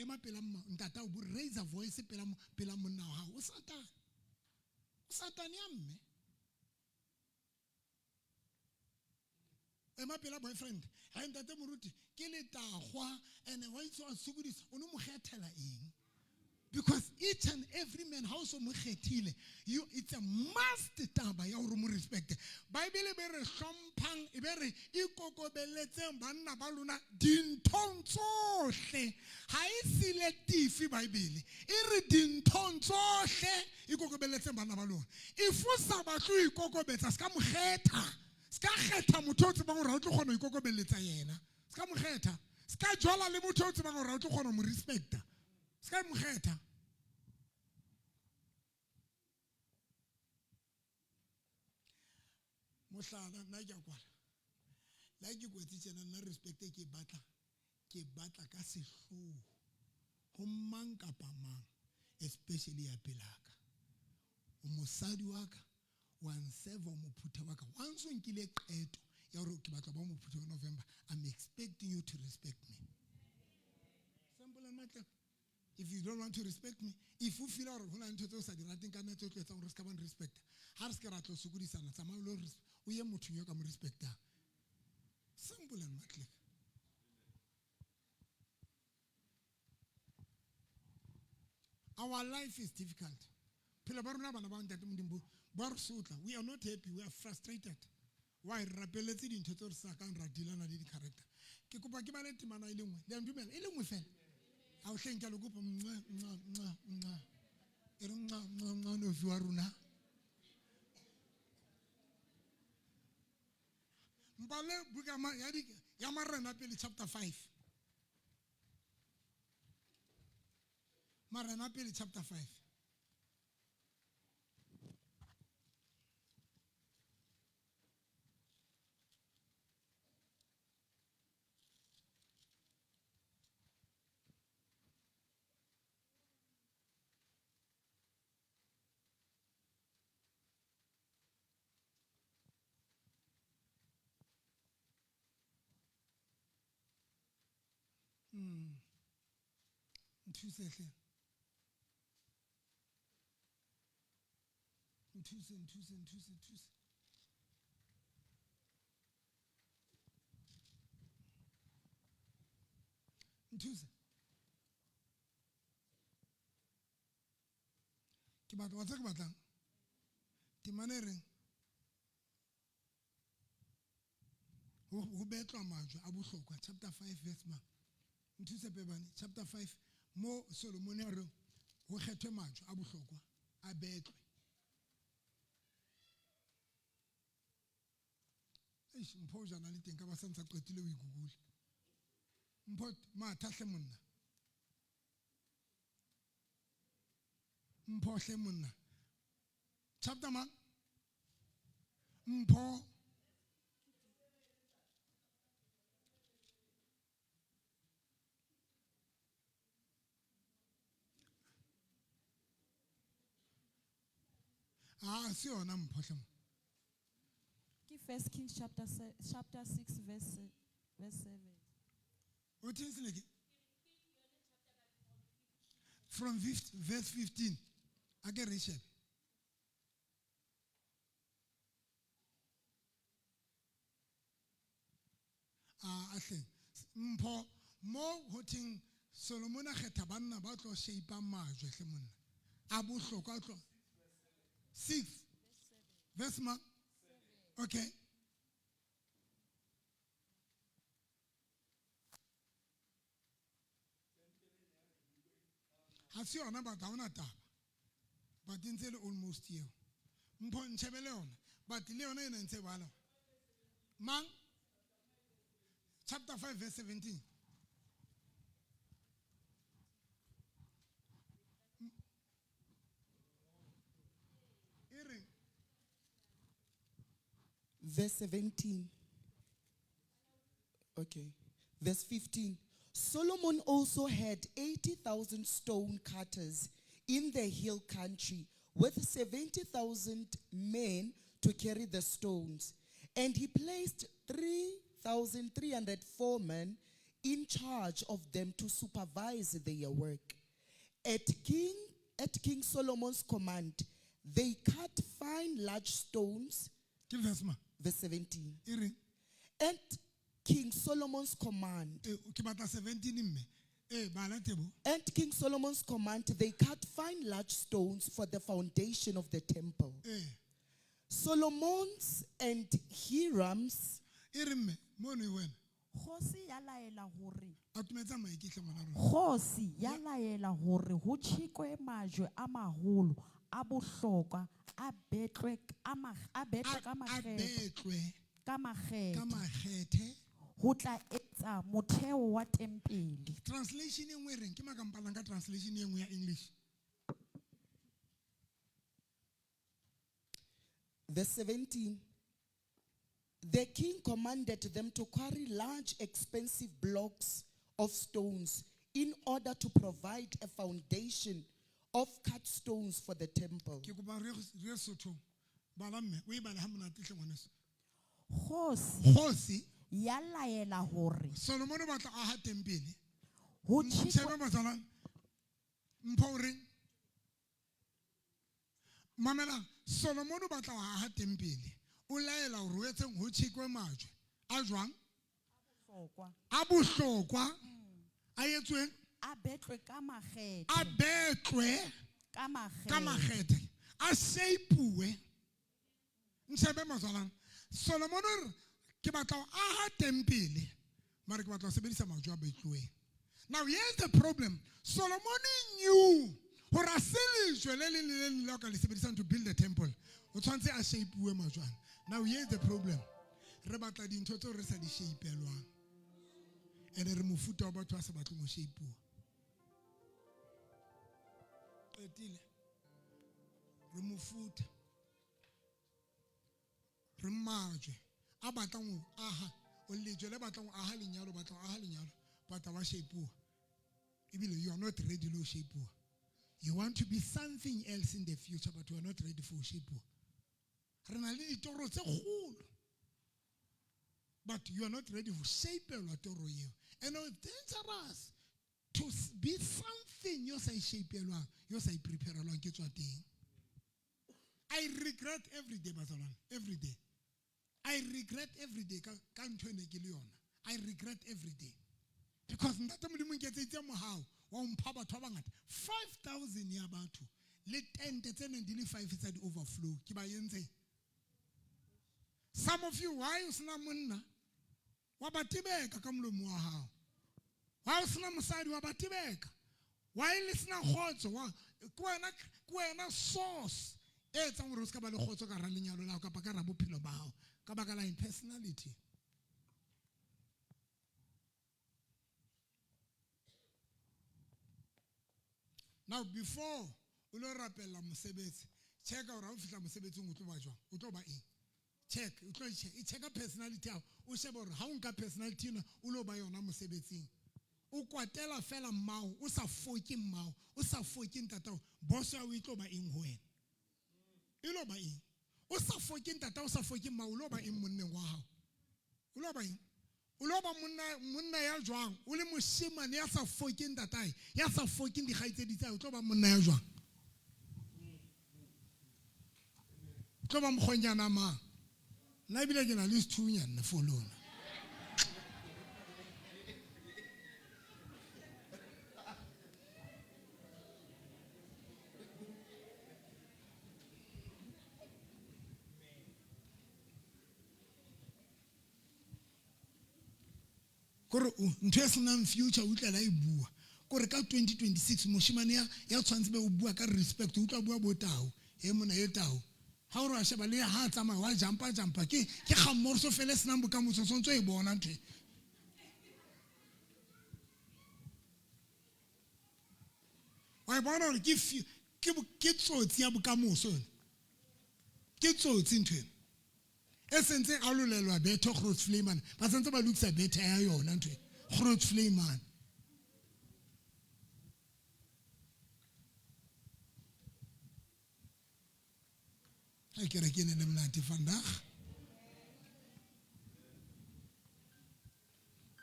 ema pela ntata o bo raise voice pela pela monna wa gago, o satane, o satane ya mme. Ema pela boyfriend, ga ntate moruti ke letagwa, and wa itse wa sokodisa, o ne mo kgethela eng? Because each and every man ha o so mo kgethile, you, it's a must taba ya hore mo respect. Bible be re hlomphang, e be re ikokobeletseng banna ba lona dinthong tsohle. Ha e selective Bible, e re dinthong tsohle ikokobeletseng banna ba lona. If o sa batle ho ikokobetsa, se ka mo kgetha, se ka kgetha motho o tsebang hore ha o tlo kgona ho ikokobeletsa yena, se ka mo kgetha. Se ka jwala le motho o tsebang hore ha o tlo kgona ho mo respecta, se ka mo kgetha. Mohlala, nna ke a kwala le ha ke kwetse tjena, nna respect e ke e batla, ke batla ka sehloho ho mang kapa mang, especially ya pelaka. O mosadi wa ka, wa nserva, o mophutha wa ka. Once o nkile qeto ya hore ke batla ba mophutha wa November, I'm expecting you to respect me. Simple and matle. If you don't want to respect me, if you feel hore ho na le ntho tse o sa di rateng ka nna tse tlo etsang hore se ka ba respect, ha re se ke ra tlo sokodisana, tsamaya o lo o ye mothong yo ka mo respectang. Simple and matle. Our life is difficult. Phelo ba rona bana ba ntate Modimo bo re sotla. We are not happy, we are frustrated. Why? Re rapeletse dintho tse re sa kang ra dealana le di-character. Ke kopa ke bale temana e le nngwe. Le a ntumela? E le nngwe fela. Ha o hleng ke a le kopa, nqa, nqa, nqa, nqa. E re nqa, nqa, nqa, nofi wa rona. Mpale buka ya di, ya Marena pele chapter 5. Marena pele chapter 5. Nthuse hle. Nthuse, nthuse, nthuse, nthuse. Nthuse. Ke batla wa tse ke batlang. Temana e reng ho betlwa majwe a bohlokwa, chapter 5 verse mang? Nthuse Pebane, chapter 5 mo Solomon a re ho kgethwe majwe a bohlokwa a betlwe. Eish, mpho o jana le teng ka ba sa ntsa qetile o ikukule. Mpho matha hle monna. Mpho hle monna. Chapter mang? Mpho. Ah, se yona mpho hle mo. Ke First Kings chapter chapter 6 verse 7. O theng seleke? From verse 15. A ke re shebe. A ahleng. Mpho mo ho theng Solomon a kgetha banna ba tlo shape majwe hle monna. A bohlokwa tlo. 6 verse ma. Okay. Ha se yona but ha ona taba. But e ntse le almost eo. Mpho ntshebe le yona. But le yona ena ntse bala. Mang? Chapter 5 verse 17. E reng? Verse 17. Okay. Verse 15. Solomon also had 80,000 stone cutters in the hill country, with 70,000 men to carry the stones. And he placed 3,300 foremen in charge of them to supervise their work. At King Solomon's command, they cut fine large stones. Ke verse ma? Verse 17. E reng? At King Solomon's command, Eh, ke batla 17 mme ee bala tebo. At King Solomon's command, they cut fine large stones for the foundation of the temple. Ee. Solomon's and Hiram's E re mme mono e wena. Kgosi ya laela hore Atumetsa maiketle ngwana rona. Kgosi ya laela hore ho tjhekwe majwe a maholo a bohlokwa a betlwe a a betlwe ka A makgethe betlwe ka ka makgethe makgethe ho tla etsa motheo wa tempele. Translation e nngwe e reng? Ke makampalang ka translation e nngwe ya English. Verse 17. The king commanded them to quarry large, expensive blocks of stones in order to provide a foundation of cut stones for the temple. Ke kopa re re Sothong. Bala mme o e bale ha monate hle ngwaneso. Kgosi Kgosi ya laela hore Solomon o batla aha tempele. ho tjhekwe Shebe matsalane. Mpho o reng? Mamelang, Solomon o batla ho aha tempele. O laela hore o etseng? Ho tjhekwe majwe. A jwang? Bohlokwa. A bohlokwa. A etsweng? A betlwe ka makgethe. A betlwe ka makgethe. Ka makgethe. A shapeuwe. Nshebe mazalane. Solomon o re ke batla ho aha tempele. Mare ke batla ho sebedisa majwe a betluweng. Now here's the problem. Solomon knew hore a se lejwe le leng le le leng le o ka le sebedisang to build the temple. O tshwanetse a shapeuwe majwe ana. Now here's the problem. Re batla dintho tseo re sa di shape-elwang. Ene re mofuta wa batho ba sa batleng ho shapeuwa. Qetile. Re mofuta. Re majwe a batlang ho aha, o lejwe le batlang ho aha lenyalo, batlang ho aha lenyalo, batla wa shapeuwa. Ebile you are not ready le ho shapeuwa. You want to be something else in the future, but you are not ready for shapeuwa. Re na le ditoro tse kgolo, but you are not ready for shapelwa toro eo. And it's dangerous to be something yo sa e shapelwang, yo sa e preparelwang ke tswa teng. I regret every day, bazalwane, every day. I regret every day ka ntho e ne ke le yona. I regret every day. Because ntate Modimo nketseditse mohau wa ho mpha batho ba bangata. 5,000 ya batho le tente tse neng di le 5 tsa di-overflow ke ba entseng. Some of you, why o sena monna? Wa ba tebeka ka molomo wa hao. Why o sena mosadi? Wa ba tebeka. Why le sena kgotso? Ke wena source e etsang hore o ska ba le kgotso ka hara lenyalo la hao kapa ka hara bophelo ba hao ka baka la impersonality. Now before o lo rapella mosebetsi, checka hore ha o fihla mosebetsing o tlo ba jwang, o tlo ba eng. Check, o tlo check, e checka personality ya hao, o shebe hore ha o nka personality ena o lo ba yona mosebetsing. O kwatela fela mmao, o sa foke mmao, o sa foke ntatao, boss ya hao e tlo ba eng ho wena? E lo ba eng? O sa foke ntatao, o sa foke mmao, o lo ba eng monneng wa hao? O lo ba eng? O lo ba monna ya jwang? O le moshemane ya sa fokeng ntatae, ya sa fokeng dikgaitsedi tsa hae, o tlo ba monna ya jwang? O tlo ba mokgonyana mang? Nna ebile ke na le sethunya nna for lona. Kore ntho e senang future o utlwela e bua. Kore ka 2026 moshemane ya tshwanetse be o bua ka respect, o utlwa bua bo tau, e mona e tau. Ha o re wa sheba le ha a tsamaya wa jumpa jumpa ke kgammorso fela e senang bokamoso, tshwanetse o e bona ntho e. Wa e bona hore ke tsotsi ya bokamoso yona. Ke tsotsi ntho ena. E sentse a lolelwa bethe Grootvlei mane. Ba sentse ba lokisa bethe ya yona ntho e. Grootvlei mane. Ha ke re ke ne le monate vandag.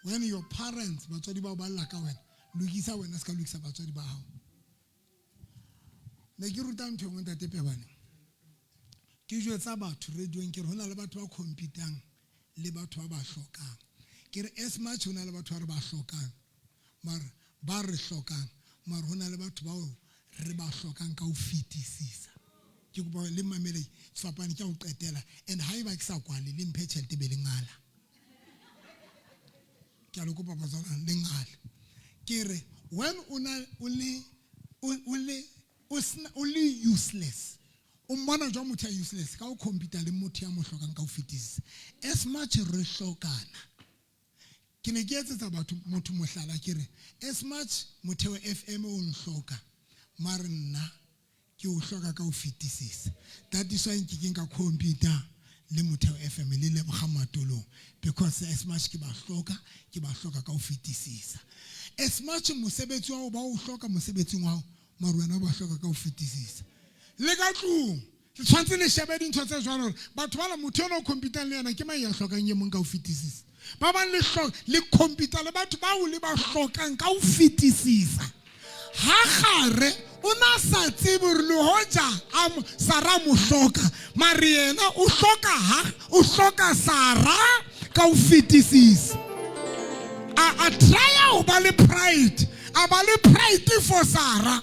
When your parents, batswadi ba o balla ka wena, lokisa wena se ka lokisa batswadi ba hao. Ne ke ruta ntho e nngwe ntate Pebane. Ke jwetsa batho radio-ong ke re ho na le batho ba compete-ang le batho ba ba hlokang. Ke re as much ho na le batho ba re ba hlokang, mara ba re hlokang, mara ho na le batho bao re ba hlokang ka ho fetisisa. Ke kopa le mamele sefapane ke a ho qetela, and haeba ke sa kwale le mphe tjhelete be le ngala. Ke a le kopa batswalane le ngale. Ke re when o na o le o le o sena o le useless, o mmona jwang motho ya useless ka o compete le motho ya mo hlokang ka ho fetisisa. As much re hlokana, ke ne ke etsetsa batho motho mohlala ke re as much Motheo FM o nhloka, mare nna ke o hloka ka ho fetisisa. That is why nke keng ka compete le Motheo FM le Leboga Matolong, because as much ke ba hloka, ke ba hloka ka ho fetisisa. As much mosebetsi wa hao ba o hloka mosebetsing wa hao, mare wena o ba hloka ka ho fetisisa. Le ka tlung le tshwanetse le shebe dintho tse jwalo hore batho bana motho ena o compete-ang le yena ke mang ya hlokang e mong ka ho fetisisa. Ba bang le hloka le compete le batho bao le ba hlokang ka ho fetisisa. Hagare o na sa tsebe hore le hoja a Sara mo hloka, mare yena o hloka ha o hloka Sara ka ho fetisisa. A try ho ba le pride, a ba le pride for Sara.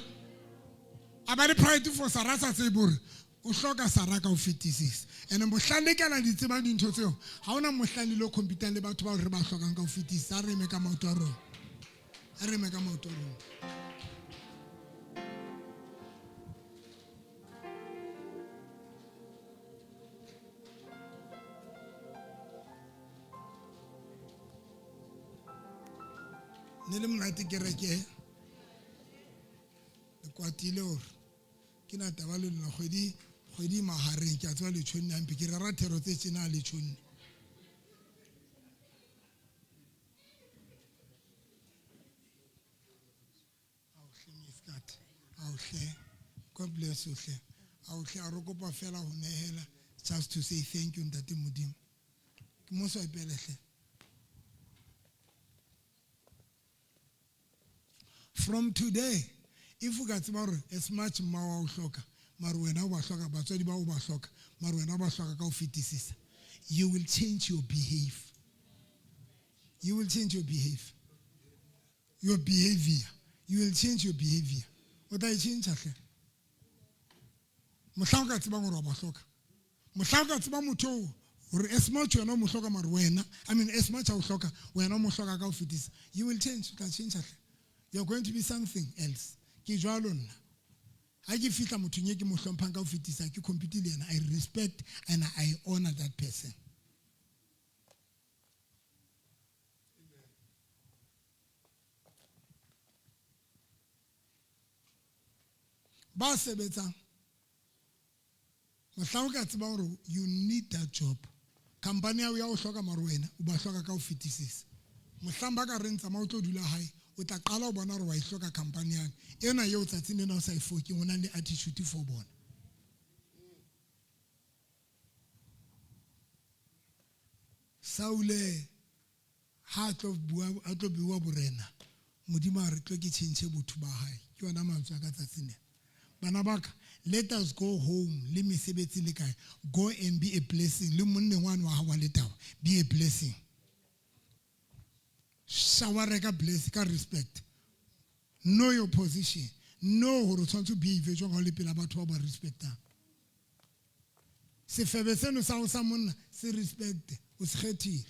A ba le pride for Sara sa tsebe hore o hloka Sara ka ho fetisisa. And mohlang le kana di tsebang dintho tseo, ha hona mohlang le lo compete le batho bao re ba hlokang ka ho fetisisa. A re eme ka maoto a rona. A re eme ka maoto a rona. Ne le monate kereke. Le kwatile hore ke na taba le lona kgwedi kgwedi mahareng ke a tseba le tjhonne hampe ke rera thero tse tjena le tjhonne. Aohle, God bless you hle. Aohle, a re kopa fela ho nehela just to say thank you ntate Modimo. Ke mo swipele hle. From today, if o ka tseba hore as much mma wa o hloka, mare wena o ba hloka, batswadi ba o ba hloka, mare wena o ba hloka ka ho fetisisa, you will change your behavior. You will change your behavior. Your behavior. You will change your behavior. O tla e change hle. Mohlang o ka tsebang hore wa ba hloka. Mohlang o ka tseba motho oo hore as much wena o mo hloka mare wena, I mean as much a o hloka, wena o mo hloka ka ho fetisa. You will change, o tla change hle. You are going to be something else. Ke jwalo nna. Ha ke fihla mothong e ke mo hlomphang ka ho fetisa, ke compete le yena. I respect and I honor that person. Ba sebetsang mohlang o ka tsebang hore you need that job, company ya hao ya o hloka mare wena o ba hloka ka ho fetisisa. Mohlang ba ka reng tsamaya o tlo dula hae, o tla qala ho bona hore wa e hloka company yane ena eo tsatsing lena o sa e fokeng, o nang le attitude for bona. Saule ha a tlo bua, a tlo bua borena, Modimo a re tlo ke tjhentjhe botho ba hae. Ke yona mantswe a ka tsatsing lena. Bana ba ka, let us go home le mesebetsi le kae. Go and be a blessing. Le monneng wane wa hao wa letaba, be a blessing. Shower ka bless, ka respect. Know your position. Know hore o tshwanetse o behave jwang ha o le pela batho ba ba respectang. Sefebe seno sa ho sa monna se respect, o se kgethile.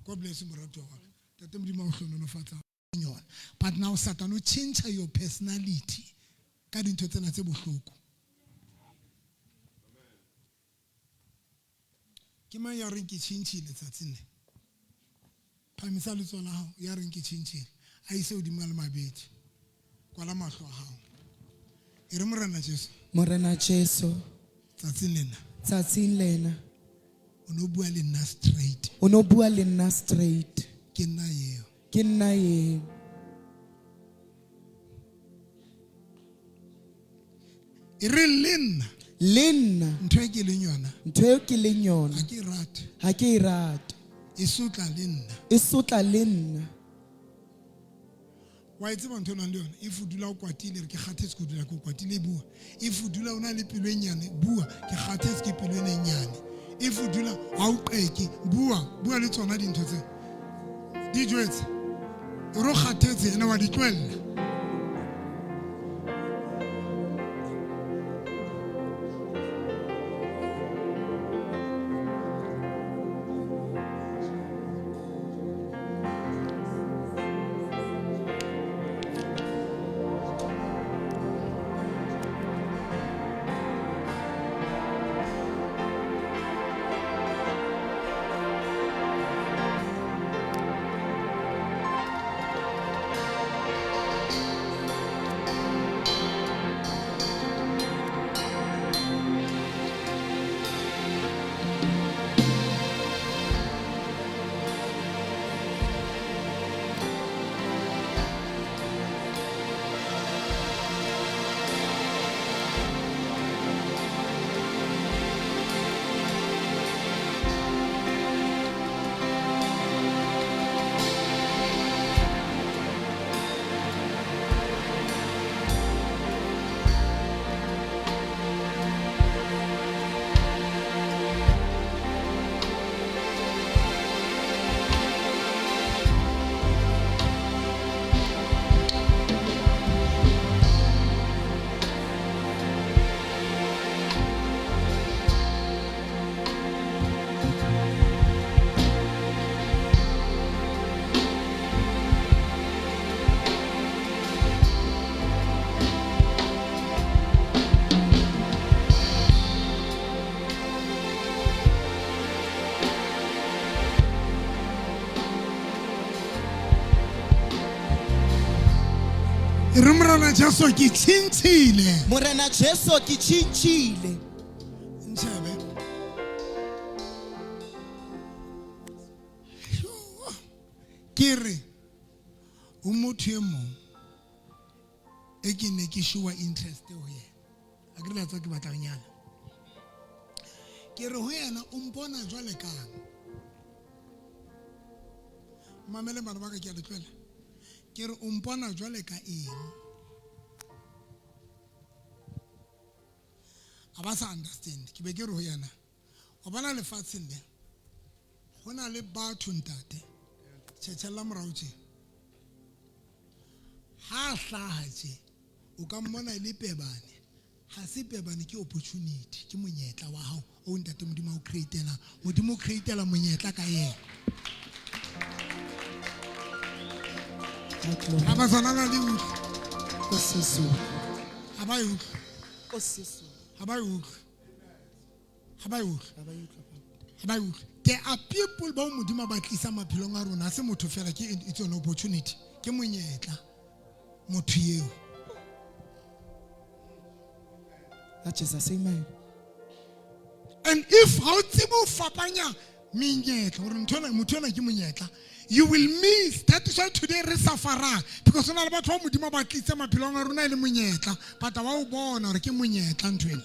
God bless you moratuwa wa ka. Ntate Modimo a o hlohonolofatsa yona. But now Satan o change your personality ka dintho tsena tse bohloko. Ke mang ya reng ke tjhentjhile tsatsing le? Phamisa letsoho la hao ya reng ke tjhentjhile. A ise hodimo a le mabedi. Kwala mahlo a hao. E re Morena Jesu. Morena Jesu. Tsatsing lena. Tsatsing lena. O no bua le nna straight. O no bua le nna straight. Ke nna eo. Ke nna eo. E re le nna. Le nna. Ntho e ke leng yona. Ntho e ke leng yona. Ha ke e rate. Ha ke e rate. E sotla le nna. E sotla le nna. Wa e tseba ntho e nang le yona. If o dula o kwatile, re ke kgathetse ke o dula ke o kwatile, bua. If o dula o na le pelo e nyane, bua, ke kgathetse ke pelo ena e nyane. If o dula ha o qeke, bua, bua le tsona dintho tse. Di jwetse. O re o kgathetse ene wa di tlohella. Re Morena Jesu ke tjhentjhile. Morena Jesu ke tjhentjhile. Ntjhebe. Ke re o motho e mong e ke ne ke showa interest ho yena. A ke re la tswa ke batla ho nyala. Ke re ho yena o mpona jwale kang. Mamele bana ba ka ke a le tlohela. Ke re o mpona jwale ka eng? A ba sa understand. Ke be ke re ho yena, wa bona lefatsheng le ho na le batho ntate. Tjhetjhella morao tje. Ha hlaha tje, o ka mmona e le pebane. Ha se pebane, ke opportunity, ke monyetla wa hao o ntate Modimo a o create-elang. Modimo o create-ela monyetla ka yena. Ha ba tswana le utlwe. Ha ba e utlwe. Ha ba e utlwe. Ha ba e utlwe. Ha ba e utlwe. There are people bao Modimo a ba tlisa maphelong a rona. Ha se motho fela, ke it's an opportunity. Ke monyetla. Motho eo. That Jesus, amen. And if ha o tsebe ho fapanya menyetla, hore ntho ena, motho ena ke monyetla, you will miss. That is why today re sufferang, because hona le batho ba Modimo ba tlitse maphelong a rona e le monyetla, but wa o bona hore ke monyetla ntho ena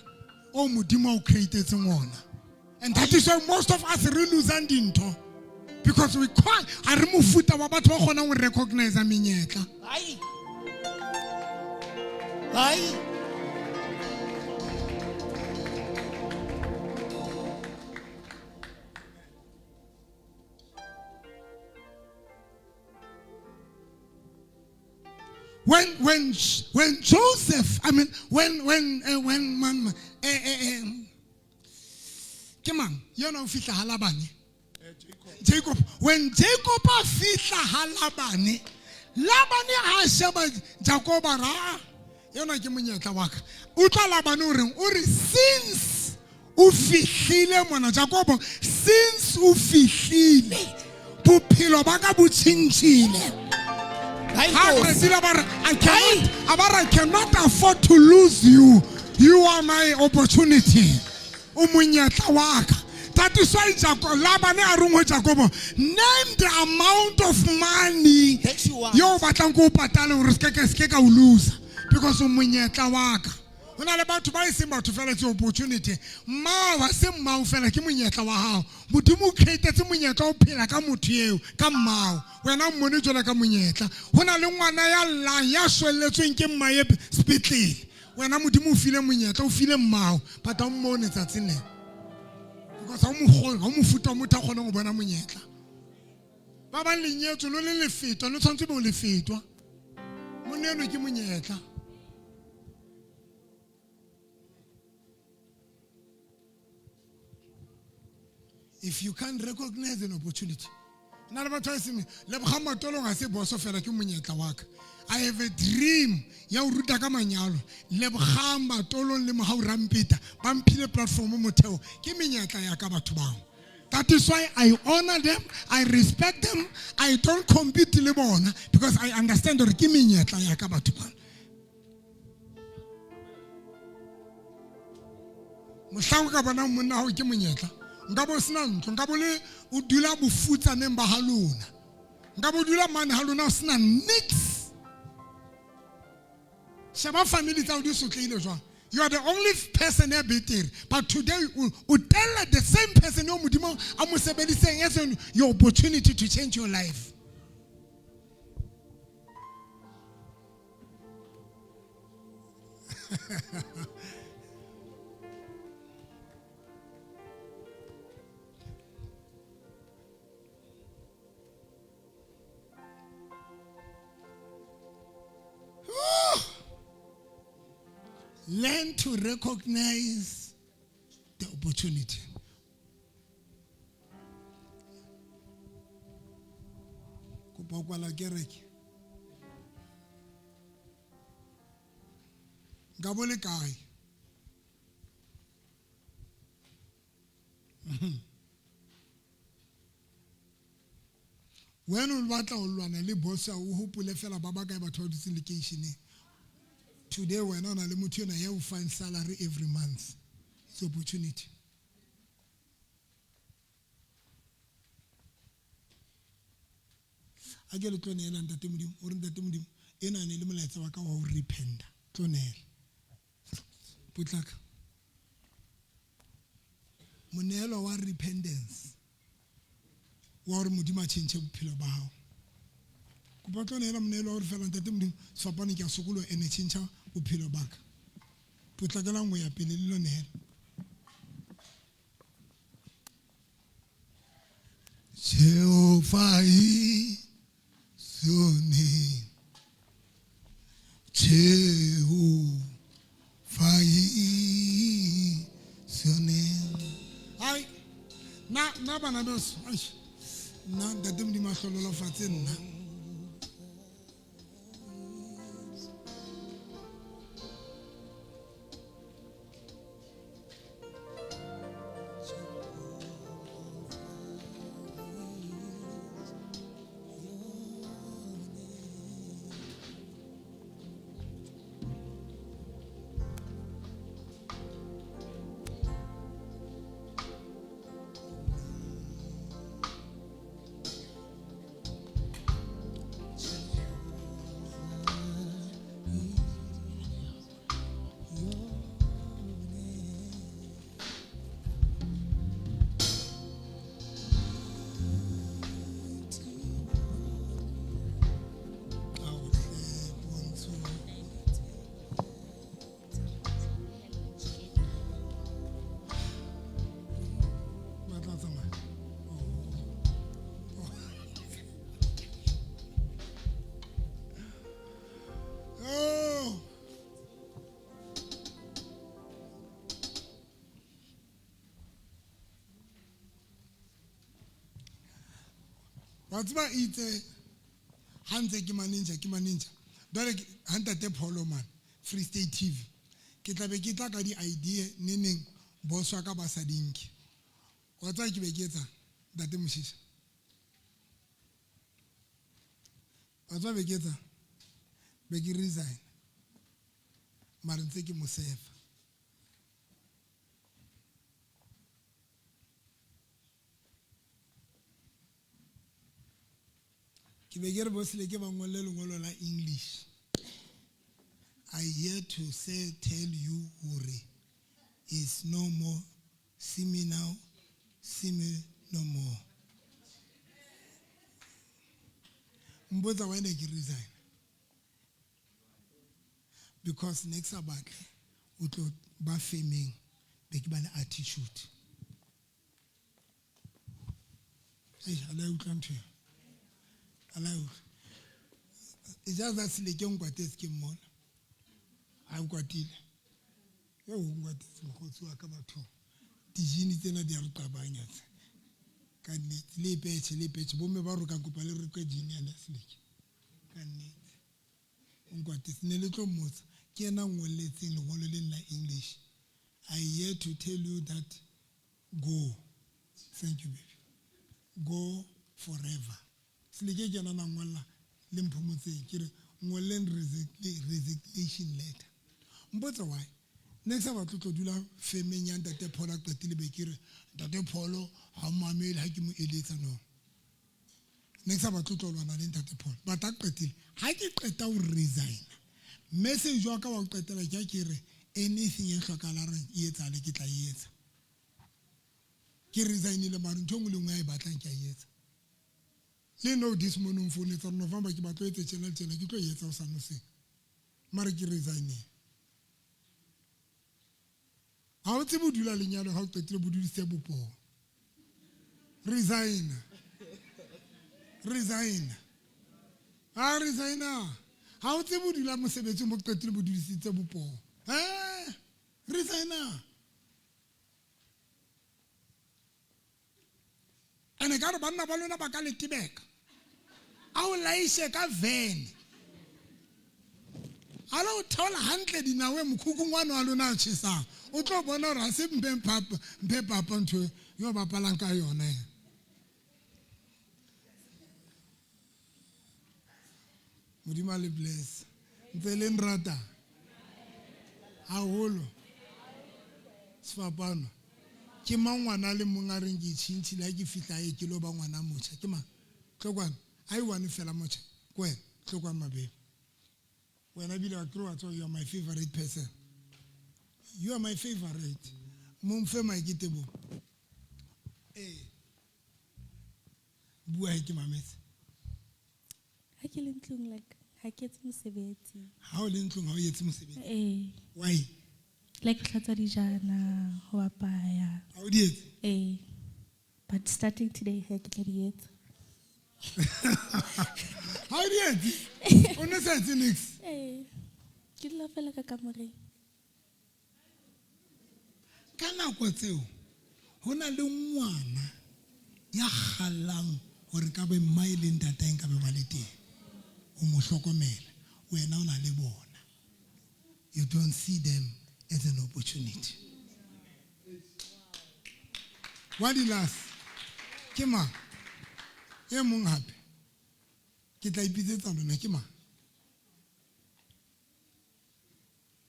o Modimo a o create-etseng ona. And that is why most of us re losang dintho, because we can't, ha re mofuta wa batho ba kgonang ho recognize menyetla. Hai. Hai. When Joseph, I mean, when man, ke mang? Yena o fihla ha Labane. Jacob. When Jacob a fihla ha Labane, Labane ha sheba Jacob a ra, yena ke monyetla wa ka. Utlwa Labane o reng? O re, since o fihlile mona, Jacob, since o fihlile, bophelo ba ka bo tjhentjhile. I cannot afford to lose you. You are my opportunity. O monyetla wa ka. That is why Laban a reng ho Jacob, name the amount of money that you want. Yo batlang ko patale hore se ke ka o lose, because o monyetla wa ka. Ho na le batho ba e seng batho fela, it's opportunity. Mmao ha se mmao fela, ke monyetla wa hao. Modimo o createtse monyetla o phela ka motho eo, ka mmao. Wena o mmone jwalo ka monyetla. Ho na le ngwana ya llang, ya shwelletsweng ke mmae sepetlele. Wena Modimo o file monyetla, o file mmao, but ha o mmone tsatsing lena. Because ha o mokgone, ha o mofuta wa motho a kgonang ho bona monyetla. Ba bang lenyetswe lo le lefetwa, le tshwanetse be o lefetwa. Monna eno ke monyetla. If you can't recognize an opportunity, nna le batho ba seng leboga matolong ga se boso fela, ke monyetla wa ka. I have a dream ya ho ruta ka manyalo. Lebogang Matolong le Mohau Rampeta ba mphile platform motheo, ke menyetla ya ka batho bao. That is why I honor them, I respect them, I don't compete le bona because I understand hore ke menyetla ya ka batho bana. Mohlang o ka bonang monna hao ke monyetla, nka bo sena ntlo, nka bo le o dula bofutsaneng ba ha lona, nka bo dula mane ha lona o sena nix. Sheba family tsa hao di sotlehile jwang. You are the only person ya betere, but today o tella the same person eo Modimo a mo sebediseng as your opportunity to change your life. Learn to recognize the opportunity. Kopa ho kwala kereke. Nka bo le kae? Wena o batla ho lwana le boss o hopole fela ba ba kae batho ba dutseng lekeisheneng. Today wena o na le motho ena ya o fang salary every month. It's opportunity. A ke le tlo neela Ntate Modimo, o re Ntate Modimo, ena ne le molaetsa wa ka wa ho repenta. Tlo neela. Potlaka. Moneelo wa repentance. Wa hore Modimo a tjhentjhe bophelo ba hao. Kopa tlo neela moneelo wa hore fela Ntate Modimo, sefapano ke a sokoloha ene tjhentjha bophelo ba ka. Potlakelang ho ya pele le lo neela. Jehovah is your name. Jehovah is your name. Ai, na bana beso, ai, nna Ntate Modimo a hlonolofatse nna. Wa tseba itse ha ntse ke manager, ke manager. Jwale ke ha ntate Pholo man, Free State TV. Ke tla be ke tla ka di-idea neneng boss wa ka ba sa di nke. Wa tseba ke be ke etsang, Ntate Moshisha? Wa tseba be ke etsang? Be ke resign. Mara ntse ke mo sefa. Ke be ke re boss le ke ba ngolle lengolo la English. I here to say tell you hore is no more. See me now, see me no more. Mpotsa why ne ke resign. Because ne ke sa batle o tlo ba femeng be ke ba le attitude. Ei, ha la utlwa ntho eo. Ha la utlwa. It's just that Seleke o nkwatetse ke mmona. Ha o kwatile. Yo o nkwatetse mokgotsi wa ka bathong. Dijini tsena di a re qabanya tse. Ka nnete, le ipetjhe, le ipetjhe. Bomme ba rokang kopa le roke jini yane ya Seleke. Ka nnete. O nkwatetse. Ne le tlo mmotsa. Ke yena a ngolletseng lengolo lena la English. I here to tell you that go. Thank you, baby. Go forever. Seleke ke yena na ngolla le Mphomotseng. Ke re ngolleng resignation letter. Mpotse why? Ne ke sa batle ho tlo dula femeng ya Ntate Paul a qetile be ke re Ntate Paul ha o mamele ha ke mo eletsa no. Ne ke sa batle ho tlo lwana le Ntate Paul. But a qetile. Ha ke qeta ho resign. Message wa ka wa ho qetela ke ha ke re anything e hlokahalang hore e etsahale ke tla e etsa. Ke resignile mare ntho e nngwe le nngwe a e batlang ke a e etsa. Le no this morning o nfounetse hore November ke batla o etse tjena le tjena ke tlo e etsa hosane hoseng. Mare ke resignile. Ha o tsebe ho dula lenyalong ha o qetile bo dudisitse bopoho. Resign. Resign. Ha resigna. Ha o tsebe ho dula mosebetsing bo qetile bo dudisitse bopoho. Eh, resigna. Ene ka re banna ba lona ba ka le tebeka. A o laishe ka van. A lo theola hantle dinawe mokhukhung wane wa lona a tjhesang. O tlo bona hore ha se mphe papa, mphe papa ntho yo bapalang ka yona. Modimo a le bless. Ntse le nrata haholo. Sefapano. Ke mang ngwana le mong a reng ke itjhintjhile ha ke fihla hae ke lo ba ngwana motjha? Ke mang? Tlo kwano. Ha e one fela motjha. Ke wena. Tlo kwano mabele. Wena ebile wa kry-a wa tswa, you are my favorite person. You are my favorite. Mo mfe mic Teboho. Eh. Bua he ke mametse. Ha ke le ntlong like ha ke etse mosebetsi. Ha o le ntlong ha o etse mosebetsi? Eh. Why? Like ho hlatswa dijana, ho apaya. Ha o di etse? Eh. But starting today he ke tla di etsa. Ha o di etse? O ne sa etse niks? Eh. Ke dula fela ka kamoreng. Ka nako tseo ho na le ngwana ya kgallang hore ka be mmae le ntatae nka be ba le teng. O mo hlokomela. Wena o na le bona. You don't see them as an opportunity. Wa di last? Ke mang? E mong hape. Ke tla ipitsetsa lona ke mang?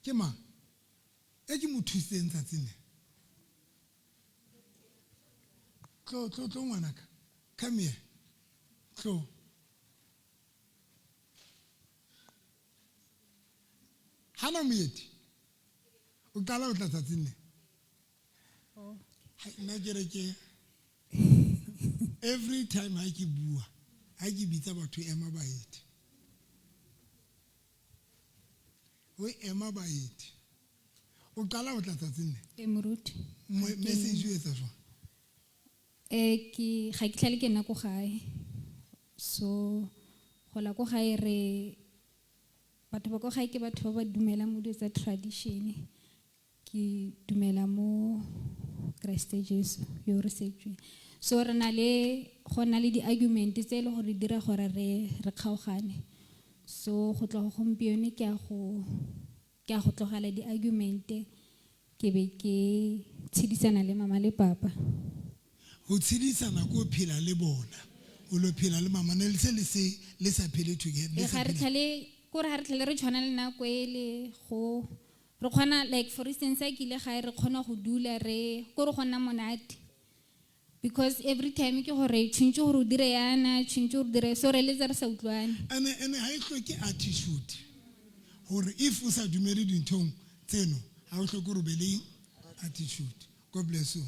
Ke mang? E ke mo thusitseng tsatsing le. Tlo, tlo, tlo ngwanaka. Come here. Tlo. Hana moeti. O qala ho tla tsatsing le. Hai, nna ke re ke every time ha ke bua, ha ke bitsa batho ema baeti. O ema baeti. O qala ho tla tsatsing le. E moruti. Message o etsa jwang? Ke ga ke tlhale ke nna ko gae. So go la ko gae re batho ba ko gae ke batho ba ba dumelang mo dilo tsa tradition. Ke dumela mo Kreste Jesu yo re setsweng. So re na le go na le di-argument tse e le gore di dira gore re kgaogane. So go tloga gompieno ke a go tlogela di-argument ke be ke tshedisana le mama le papa. Ho tshedisana ko phela le bona. O lo phela le mama ne le se le se le sa phele together. Le E sa ga re phele. tlhale, kore ha re tlhale re tshwana le nako e le go re kgona, like for instance ha ke ile gae re kgona go dula re kore go nna monate. Because every time ke gore tshwantse gore o dire yana, tshwantse gore o dire so re letsa re sa utlwane. Ene ha e hloke attitude. Hore if o sa dumele dinthong tseno, ha o hloke hore o be le attitude. God bless you.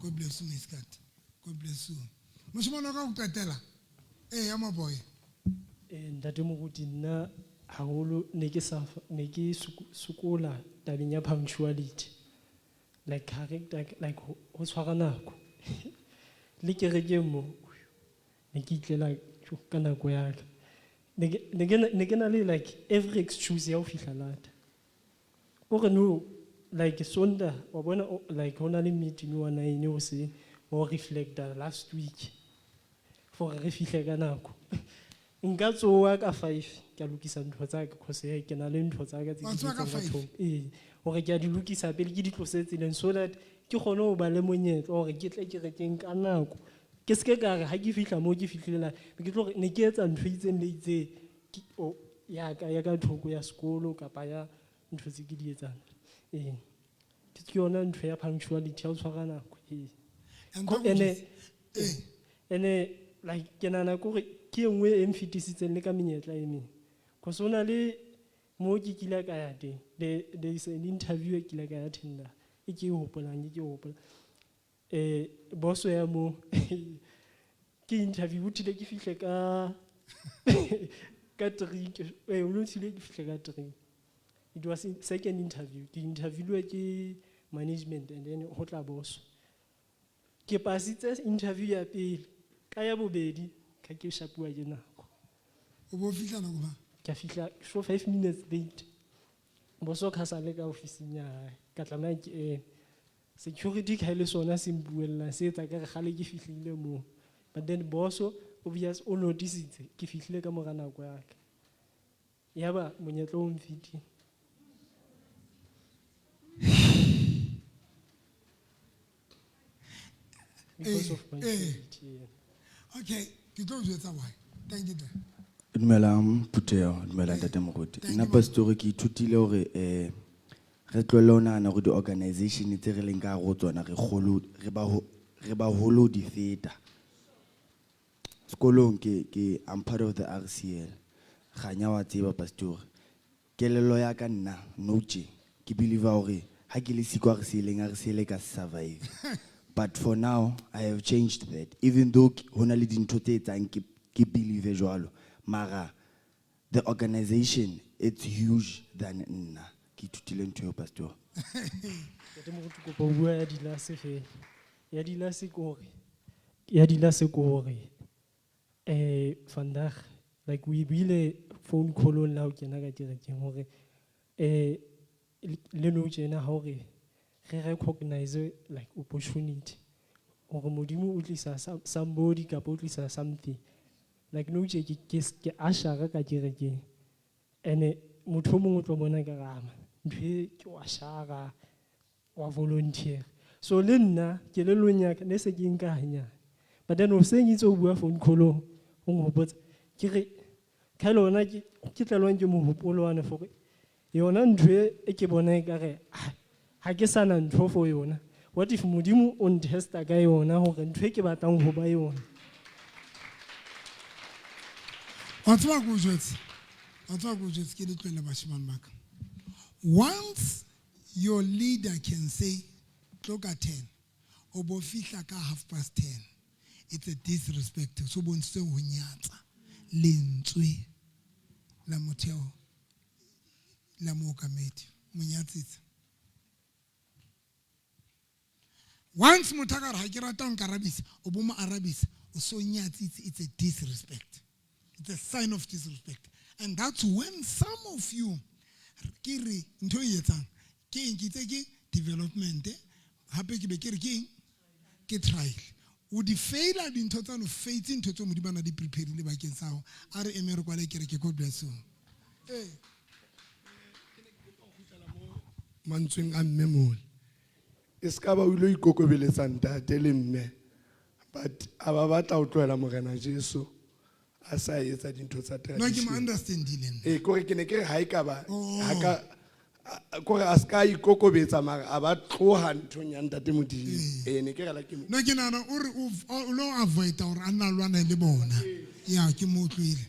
God bless you, Miss Kat. God bless you. Moshimane wa ka ho qetela. Ee, ya maboy. Ntate Moruti, nna haholo ne ke sa ne ke sokola tabeng ya punctuality. Like character, like ho tshwara nako. Le kerekeng mo, ne ke itlela ka nako ya ka. Ne ke na le like every excuse ya ho fihla lata. O re no, like Sondag, wa bona, like ho na le meeting wa 9 hoseng, wa reflecta last week. For re fihle ka nako. Nka tsoha ka 5, ke a lokisa ntho tsa ka, cause ke na le ntho tsa ka tse Wa ke di tsoha ka etsang ka 5? thoko. Ee, hore ke a di lokisa pele ke di tlose tseleng so that ke kgone ho ba le monyetla hore ke tle kerekeng ka nako. Ke seke ka re ha ke fihla moo ke fihlile la, ke tlo re ne ke etsa ntho e itseng le itseng, ke, o, ya ka, ya ka thoko ya sekolo kapa ya ntho tse ke di etsang. Ee. Ke yona ntho ya punctuality ya ho tshwara nako. Ee. And Ko ka ene, ee. Ene, like, ke nahana ke hore ke e nngwe e nfetisitseng le ka menyetla e meng. Cause ho na le mo ke kile ka ya teng, there is an interview e kile ka ya attenda, e ke e hopolang, e ke e hopolang. Boss ya mo, ke interview, o tlile ke fihle ka 3, o no tlile ke fihle ka 3. It was in second interview. Ke interviewilwe ke management and then ho tla boss. Ke pasitse interview ya pele, ka ya bobedi, ka ke shapuwa ke nako. O bo fihla nako mang? Ke a fihla so 5 minutes late. Boss o ka sa le ka ofising ya hae, ka tlameha ke eme. Security ka le sona se mpuella, se etsa ka re kgale ke fihlile moo. But then boss obvious o noticitse ke fihlile ka mora nako ya ka. Yaba monyetla o mfetile. Because of my punctuality, yeah. Okay, ke tlo jwetsa why. Thank you, Dad. Dumelang phutheho, dumelang ntate Moruti. Thank Nna you, pastor ke ithutile hore re tlohelle ho nahana hore di-organization tse re leng ka hare ho tsona re kgolo, re ba ho, re baholo di feta. Sekolong ke I'm part of the RCL. Kganya wa tseba pastor. Kelello ya ka nna no tje, ke believe hore ha ke le siko RCL-eng, RCL e ka se survive. But for now I have changed that. Even though ho na le dintho tse etsang ke believe jwalo, mara the organization it's huge than nna. Ke ithutile ntho eo pastor. Ntate Moruti, kopa ho bua ya dilase fela. Ya dilase ke hore, ya dilase ke hore, vandag, like we buile phone call-ong la ho kena ka kerekeng hore, le nou tjena hore re recognize like opportunity. Hore Modimo o tlisa somebody kapa o tlisa something. Like nou tje ke ashara ka kerekeng. Ene motho o mong o tlo bona ka re, ah, man, ntho e ke wa shara, wa volunteer. So le nna kelellong ya ka ne se ke nka hanyane. But then hoseng itse o bua phone call-ong, o nhopotsa, ke re, ka le hona ke tlelwang ke mohopolo wane for yona ntho e ke bona ekare, ah, ha ke sana ntho for yona. What if Modimo o ntesta ka yona hore ntho e ke batlang ho ba yona? Wa tseba ke o jwetse? Wa tseba ke o jwetse, ke le tlohelle bashemane ba ka. Once your leader can say, tlo ka 10, o bo fihla ka 10:30, it's a disrespect. So bontshitse ho nyatsa lentswe la motheo la mookamedi. Mo nyatsitse. Once motho a ka re ha ke rata ho nkarabisa, o bo mo arabisa, o so nyatsitse, it's a disrespect. It's a sign of disrespect. And that's when some of you, ke re ntho e etsang, ke eng, ke itse ke development, hape ke be ke re ke eng? Ke trial. O di faila dintho tsa no faitse ntho tseo Modimo a na di preparile bakeng sa hao. A re eme re kwale kereke, God bless you. Ee. Mantsweng a mme mole. E ska ba o ilo ikokobeletsa ntate le mme, but a ba batla ho tlohela Morena Jesu a sa etsa dintho tsa No, ke mo tradition. understandile nna. Ee, kore ke ne ke re ha e ka ba, Oh. ha ka, kore a ska ikokobetsa mara a ba tloha nthong ya ntate Modimo. Ee, ne ke re la ke mo No, ke nahana o re o lo avoid-a hore a nna lwane le bona. Ya, ke mo utlwile.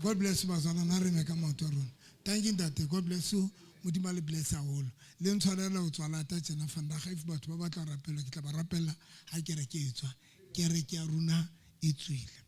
God bless you, bazalwane, a re me ka maoto a rona. Thank you ntate, God bless you. Modimo a le bless haholo. Le ntshwarela ho tswa lata tjena vandag if batho ba batla ho rapelwa ke tla ba rapella ha kereke e tswa. Kereke ya rona e tswile.